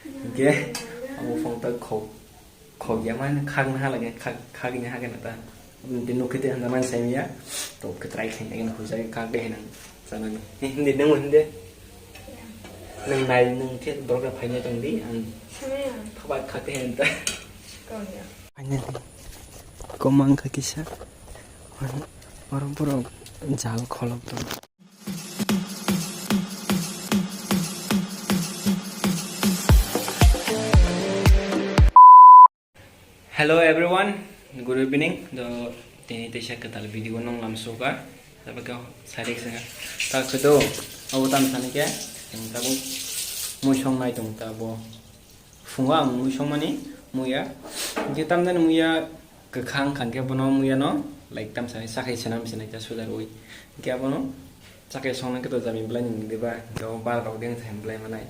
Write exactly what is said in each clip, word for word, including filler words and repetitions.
Hingke amo phone ta khok, khok ya man khak na halage, khak, khak ni hage na ta. Din nukhe te handa man sai ya. To ke try khlai na hujai khak de hinang sana ni. Hindi nang hindi. Nang nai nang the borok phai na tong di ang. Sama ya. Thaba khak de hinta. Kau ya. Finally, komang kha kisa. Oro borok jal kholok tong. Hello everyone, good evening. Do tini teisa kwtal video nong lam suka. Tabuk sari sanga. Tak kedo, abo tam sani ke. Tabuk muisong nai tong tabo. Phungo ang mui songmani muya. Hingke tamjani muya kwkhang kha hingke bono muya no, like, tamsani sakhai swnam swnai ta suda rwi. Hingke abono sakhai songna khe to jami bwlai ni diba, hingke o bar rok ding thai bwlai manai.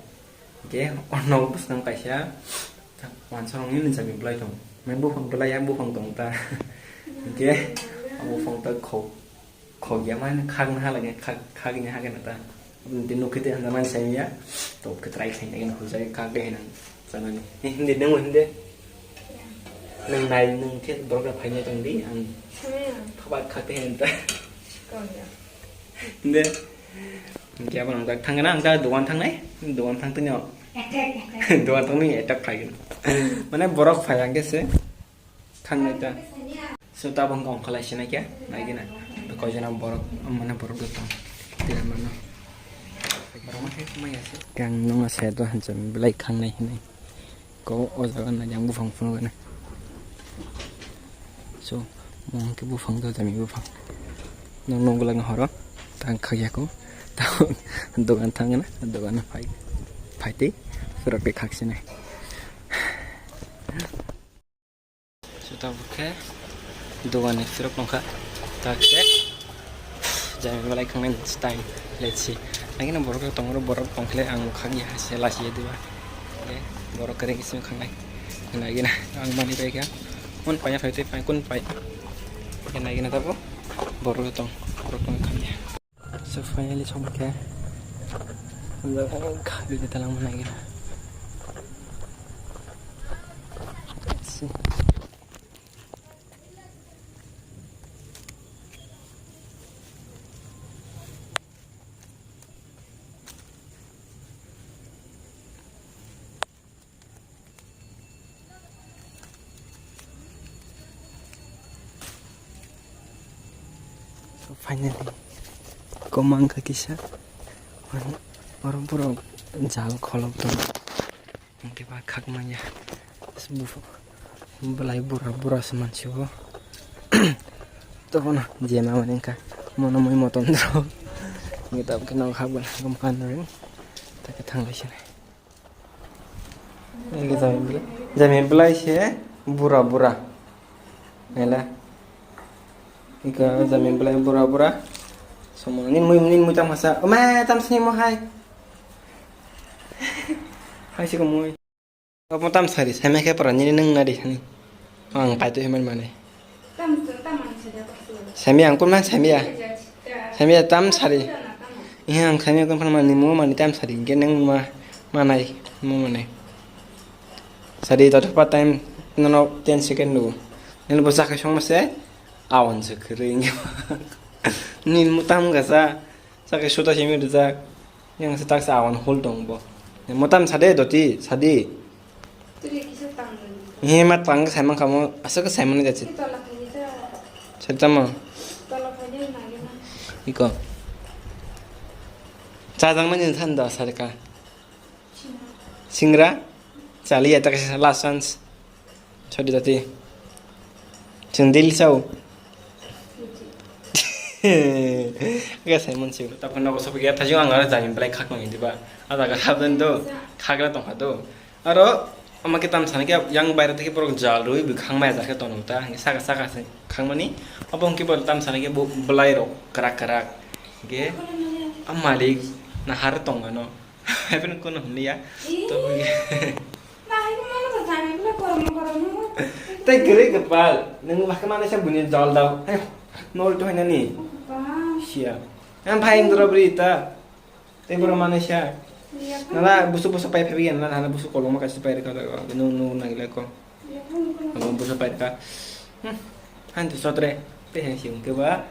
Hingke o nok bwskang kaisa wansa rok ni jami bwlai tong. Mai buphang bwlai ya buphang tong ta. Hingke o buphang ta khok. Khok ya man khak na halage, khak, khak ni hage na ta. Din nukhe te handa man sai ya. To ke try khlai na hujai khak de hinang sana ni. Hindi nang hindi. Nang nai nang the borok phai na tong di ang. Sama ya. Thaba khak de hinta. Kau ya. Hindi. Hingke abo nang thang na ang ta dogan thang nai. Dogan thang tini. Dogan thang ni attack khai. Mane borok phai ang ke se. Khangnai ta. So, tabuk wngkha ongkha lai sinai khe, nai gina. Koi jana borok, mane borok dotong. Tira mano. Borok ma khe maya se. Kang nung a side o hanjam belai khangnai hinai. Ko o jaga na yang buphang phunuk gana. So, mo hwnkhe buphang do jami buphang. Nung nung gulang horo, tang khagya ko. Tabuk dogan thang gana, dogan phai. Phai tei, phurak tei khak sinai. So, tabuk khe dogan ni phirok tongkha. Tak khe jami belai khangnai time. Let's see. Nagina borok rok tongo, borok tongkhe ang khagya se lasi diba. Borok kere kisima khangnai. Nagina ang mani pai kha. Kun pai phai tei pai kun pai. Nagina tabo borok tong, borok tong khagya. So finally song khe. Khagwi de talang manai gana. So finally, komang kha kisa. Oro borok jal kholok tong. Hingke ba khak manya. Belai bura bura se mansi bo. Tobono jema mani wngkha. Mono mui motom dro. Ngi tabuk khe nok hapgwlak gom kanwi. Take thanglai sinai. Nini jami belai, jami belai se bura bura. Nela. Ika jami belai bura bura. Somo nini mui, nini mui tam hasa. Oma tam sini mo hai. Hai si ko mui. Omo tam sari, sami khe pora nini nung nadi hani. Ang pai tu himan mane. Sami ang kun man sami ya. Sami ya tam sari. Iya ang sami kun man mani mu mani tam sari. Ge nung ma manai mu mane. Sari to pa time nono ten second du. Nini bo sakai song mase awan se kering. Nini mu tam gasa sakai suta simi rijak. Yang se tak sa awan hol tong bo. Mo tam sade doti sadi. Tuli kisa tang. He ma tang sai man kamo asok sai man jati. Tola kisa. Sai tamo. Tola khaje nagi na. Iko. Chajang mani than da sarka. Singra. Chali ya tak last chance. Sorry dati. Chwng daily chao. Ga sai man chwng. Tapon nogo sopi ya thajung ang ara jami belai khak nang diba. Ada ga haben do. Khagra tong kha do. Aro ama ke tam sana ke yang baira theke borok jal rui bi khang mai jar khe tono ta. Saka saka se khang mani. Abo hwnkhe borok tam sana ke belai rok krak krak. Ge a malik na har tong ano. Hai pun kono hwnliya. Ih. To nahai ko mano ko jani pula kormo kormo. Tei gere gepal. Nang bahkan mana siya bunyi jol dau. Hai nol tu hanya ni. Ba. Siya. Yang paling dura berita. Tei boro mana siya. Nala busu busu pai phabi yan, nala busu koloma kaisa pai rwkha, nung nung nang ilai ko. Abo busu pai rwkha. Hmm. Han to sotre. Te he si ungke ba.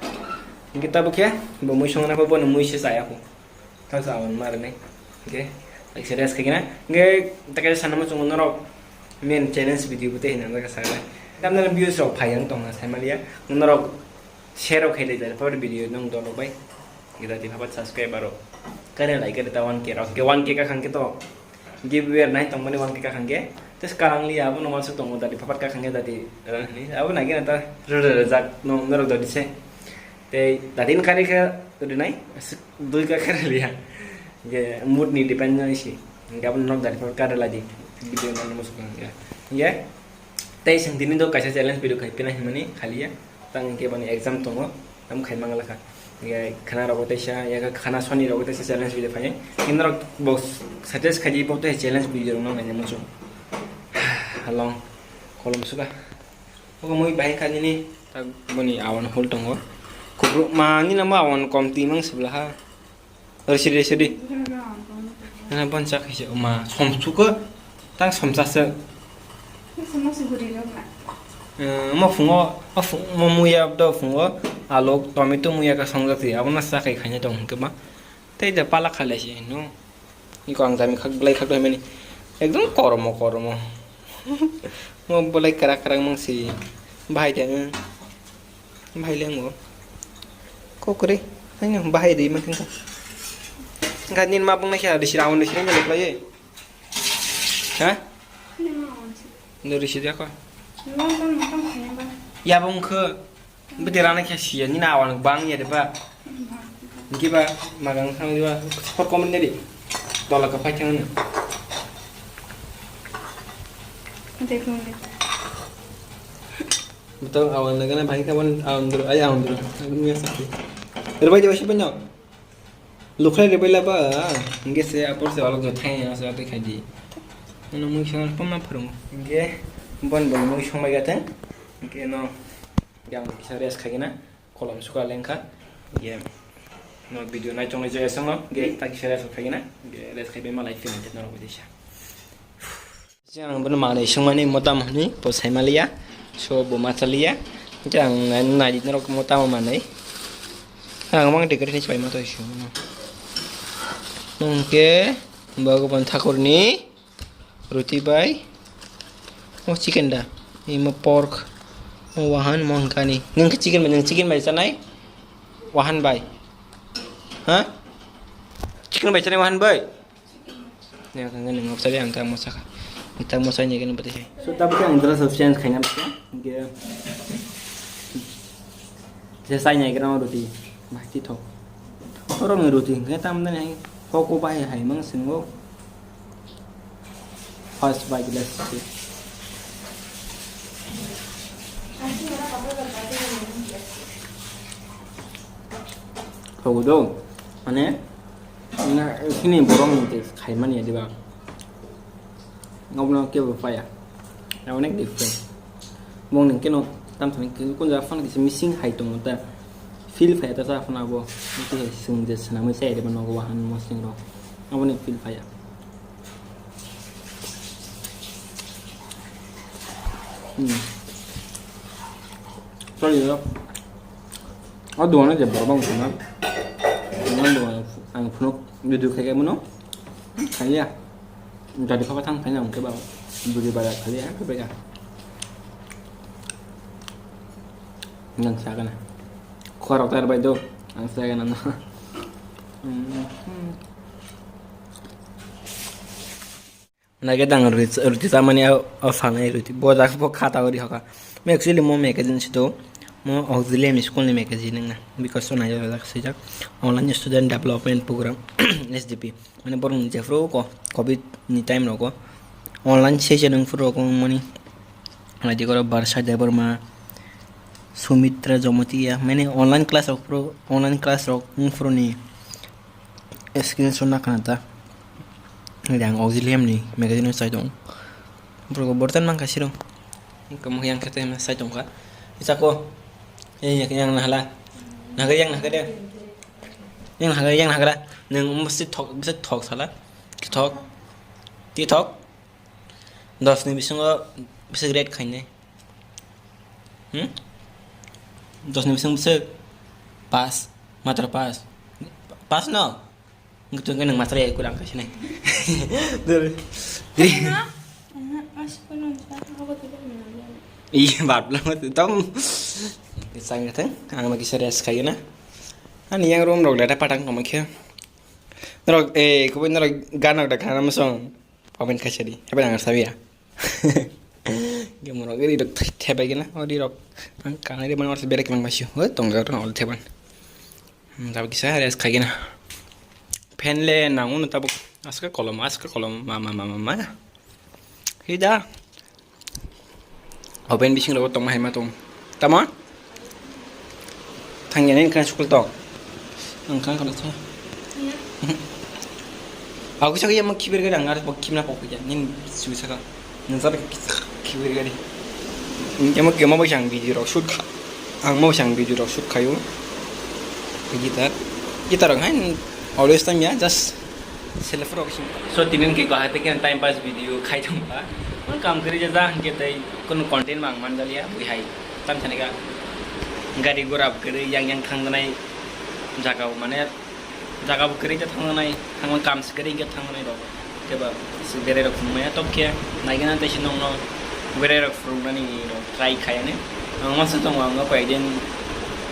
Ungke tabo khe, bo mui songna ko, bo no mui se chaya ko. Tang sa awan mar ne. Ungke, like se rest khaikena. Ungke, ta kaisa sanama chungo norok. Main challenge video bo te hina ka sa. Tam na views rok phai ang tong na sai maliya. Norok share rok khai dai, pore video nung dolo bai. Gita di phapat subscriber rok. Kare like gita one K rok. Ke one K ka khang ke to. Giveaway nai tongmani one K kakhang khe. Tes kalang liya abo no wansuk tongo dadi phapat kakhang khe dadi, eh, abo nai khe ta rwrwrwjak no norok dadi se. Tei dadi ni kari khe rwnai aswk dui ka khe liya. Ge mood ni depend nai si. Ge abo norok dadi phapat kare ladi. Video no musuk khe. Ge tei seng tini do kaisa challenge video khai pina himani khaliya. Tang hingke boni exam tongo, tamo khai mangla kha. Hingke khana rogo teisa, ya kha khana soni rogo teisa challenge video phai. Hingke norok bo success khai di, bo teisa challenge video rok nang nai muchung. Halong, kolom suka. Ogo mui bahai kha nini. Tak boni awan hol tongo. Kubru ma nini ma awan kom ti mang sibla ha. Ori sidi, sidi. Nana bon chak khaisa, ma, somsuko, tang somsasuk. Eh, omo phungo, o phung-, omo muya do phungo, alok, tomato muya ka songjak ti, abono chakhai khaina tong hwnkhe ba. Tei da pala khalai se hino. Niko ang jami khak, belai khak doi mani. Ekdom koromo, koromo. Mo belai kwrak kwrak mang si. Bahai de, eh. Bahai le ngo. Kokore. Haino bahai de mang kha. Kha nin ma bung na kha de sira on de sira ni le play. Ha? Ni ma on si. No risi de ko. Ni ma bung na kam khaya ba. Ya bung kho. Bete rana khe siya, nini awan bang ya de ba. Hingke ba magang thang di ba, support comment de di. Dola ka phai thang na. Beto awan na gana bhai ka ban awan dro, ai awan dro. Agun ya sakhi. Rebai de wasi banyo. Lukhai rebai la ba, hingke se apor se alok jo thai ya, se atai khai di. Ano mui sangar pom na phurung. Hingke bon bon mui song bai ga thang. Hingke no. Yang kisa rest khai na. Kolom suka lengkha. Ge no video nai chongnai jaya songno. Ge ta kisa rest khai na. Ge rest khai be malai film te norok bisa. Jang bono manui songmani motam hwnwi bo saimaliya. So bo machaliya. Jang nai nai norok motam manui. Ang mang decoration bai ma to songno. Nungke Bhagwan Thakurni Roti bai. Oh, chicken da. Imo pork. Oh, wahan mo hwnkani. Nung khe chicken bai, nung chicken bai chanai? Wahan bai. Ha? Chicken bai chanai wahan bai? Ya, kan kan ngok tadi ang tak mosa. Ang tak mosa ni kan betul. So, tapi kan antara substance kayaknya. Dia. Saya saya kira roti. Bah, tito. Oro ni roti, kaya tam dan yang. Koko bai hai mang singo. First bite, let's see. Kau do, mane, na, sini borong ni tes khai mani ya, diba? Ngau na ke ba ya? Na onek different. Mong neng keno tam thani kun ja fan kisi missing hai tong ta. Feel phai ta sa fan abo. Niki hai sing je sana mai sai de ban nogo wahan mo sing ro. Abo ni feel phai ya. Hmm. Sorry, no. O duana je borok bang phunukna. Ang duana ang phunuk video khai khai mano. Khaiya. Jadi kau thang khaiya ang kebab. Budi bara khaiya kebab ya. Nang sa kana. Khorok tar bai do. Ang sa kana no. Hmm. Nake dang ruti, ruti chamani o, o sanai ruti. Bo jak bo khata ori hoka. Me actually mo magazine sito. Mo auxiliary school ni magazine na. Because so nai jak sijak. Online Student Development Program, S D P. Mane borok ni jephru ko covid ni time rogo. Online session wng phuru rogo mani. Nai di koro Barsa Debbarma, Sumitra Jomotia. Mane online class rok phuru, online class rok wng phuru ni. Screenshot na khana ta. Yang auxiliary ni magazine sai dong. Borok bortan mang kasiro. Kamu yang kete na sai dong ka. Isako. Eh, yang, yang nahala. Naga yang naga dia. Yang naga, yang naga. Nang mesti thok, mesti thok sala. Thok. Ti thok. Dos ni bisingo bwswk rate khainai. Hmm? Dos ni bisingo bwswk pass. Matro pass. Pass no? Ngitung ke nang matro ya kurang kasi nai. Dulu. Jadi. Iya, bab lah, tom. Sang ngitung, ang lagi serius kayu na. Ani yang room rok lada patang kamu khe. Norok, eh, kubui norok ganok da khana musong. Comment khaisadi. Hebe nang sabiya. Ge morok ri rok thebai gina. O ri rok. Ang kanai ri man orse berek mang basio. O tongga rok ol theban. Hmm, tabuk kisa rest khai gina. Fan le nangu no tabuk. Aska kolom, aska kolom. Ma, ma, ma, ma, ma. Hida. Open bising rogo tongma hai ma tong. Tamo? Thangya nini khan school tong. Ang khan khala tha. Aku saka yamang kibir gari ang arbo kimna pokya. Nin su saka. Nin saka kibir gari. Yamang kema bo jang video rok shoot kha. Ang mo jang video rok shoot khayo. Guitar. Guitar rok hai always time ya just Self rok sing. So tinin ke kahate ke time pass video khai thong ba. Kun kam kari ja hingke tai kun content mang man jaliya bui hai. Tam chane ka gari gora kari yang yang thang nai jaga mane jaga kari ja thang nai thang kam kari ke thang nai rok. Ke ba si bere rok maya tok ke nai gana tai si nong no bere rok phurung nani rok try khai ani. Ang masa tong ang ko idin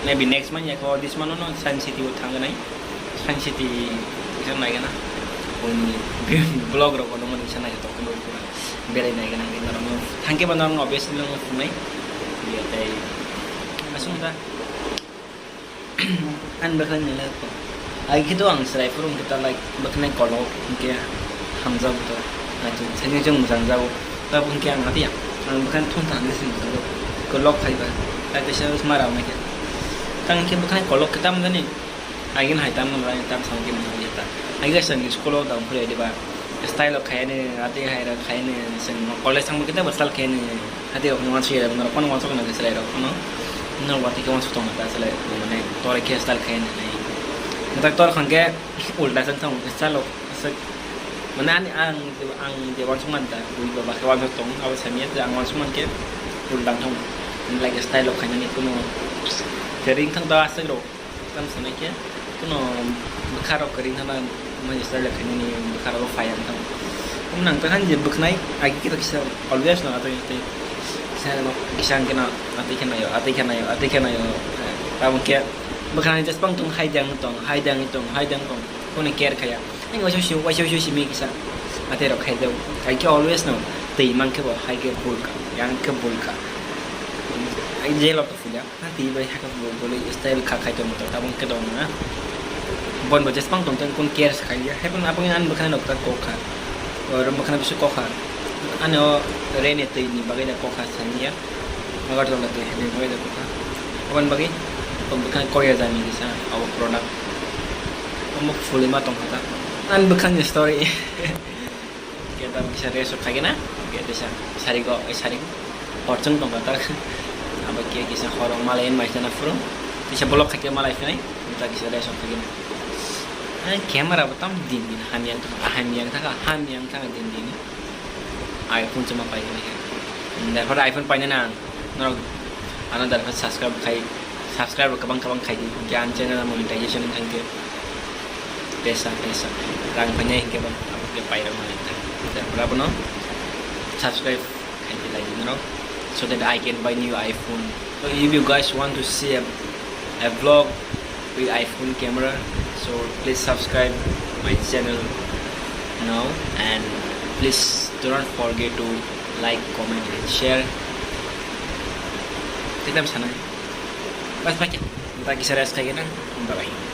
maybe next month ya ko this month no Science City o thang nai. Science City kisa naigana. Boni vlog rok kono mani kisa naithotok khe nukgo. Belai naigana hwnkhe norokno thangkhe bo norokno obviously norokno phunai. Tei aswk da. Ani bwkhani nai kok. Ai khe to ang chwrai phuru hwnkhe ta like bwkhani kolok hwnkhe hamjak to. Naithotok thani jong mwchang jago. Tabuk hwnkhe ang hatiya. Ang bwkhani thun thang se mwchang jago. Kolok phaiba. Ai kaisa ma rao naikhe. Tang khe bwkhani kolok khe tamo jani. Agin hai tam nang tam sam kim nang ta. Agi sa ni school o dam phuri diba. Style o khaini, ati hai ra khaini, sen college thang kita style khaini. Hati rok no wansu ya, no kono wansu na selai rok no. No wati ke wansu tong ta selai, mane tore ke style khaini nai. Nta tor khang ke ulta sang thang style o sek. Mane ani ang ang de wansu man ta, ui baba ke wansu tong, abo samiya ang wansu man ke ulta thang. Like style o khaini kuno. Kering thang ta asek rok. Tam sanai khe, kuno bwkha rok kwrwi thangna, mani style khainani bwkha rok phai ang tamo. Nang ta han je bwkhnai, agi khe kisa always no atwi atwi. Kisa no, kisa ang khe no, atwi khe nayo, atwi khe nayo, atwi khe nayo. Tamo khe bwkhnani just pang tong, hai dang tong, hai dang tong, hai dang tong. Kuni care khaya. Ang waisa waisa, waisa waisa simi kisa. Atwi rok khai dao. Agi khe always no, twi mang khe bo, hai khe bulka, yang khe bulka. Agi je lok Puja, ha, twi bai hakhe bo bolwi style kha khai tongmo tong, tabuk khe tong na. Bon bo jespang tong tong, kun care se khai ya. Hai phano aboni ani bwkhani nokta kok kha. Oro bwkhani bisu kok kha. Ani o rain ni twi ni bagwi da kok kha sani ya. Agartala twi ni bagwi da kok kha. Aboni bagwi bwkhani kok ya jani kisa abo product. Omo fulima tong kha ta. Ani bwkhani story. Khe tabuk kisa rest rok khaikhe na, khe teisa sarigo, eh, sarigo, horchung tongkha ta. Abo khe kisa horo malai maisana phuru, kisa block khaikhe malai phinai, ta kisa rest rok khaikhe na. Eh, camera bo tam din din hamya wngkha, hamya wngkha, hamya wngkha din din. iPhone chuma paikhe na khe. Therefore iPhone painani ang norok ano therefore subscribe khai, subscribe rok kwbang kwbang khaidi, khe ang channel monetization wngkha khe. Pesa, pesa. Rang painai hinkhe bo, abo khe pairok manai ta. Therefore, abono subscribe khaidi like norok, so that I can buy new iPhone. So if you guys want to see a, a vlog with iPhone camera, so please subscribe my channel now and please do not forget to like, comment and share. Tei tam sanai. Bas, bye. Bye, kisa rest khai gana. Bye bye.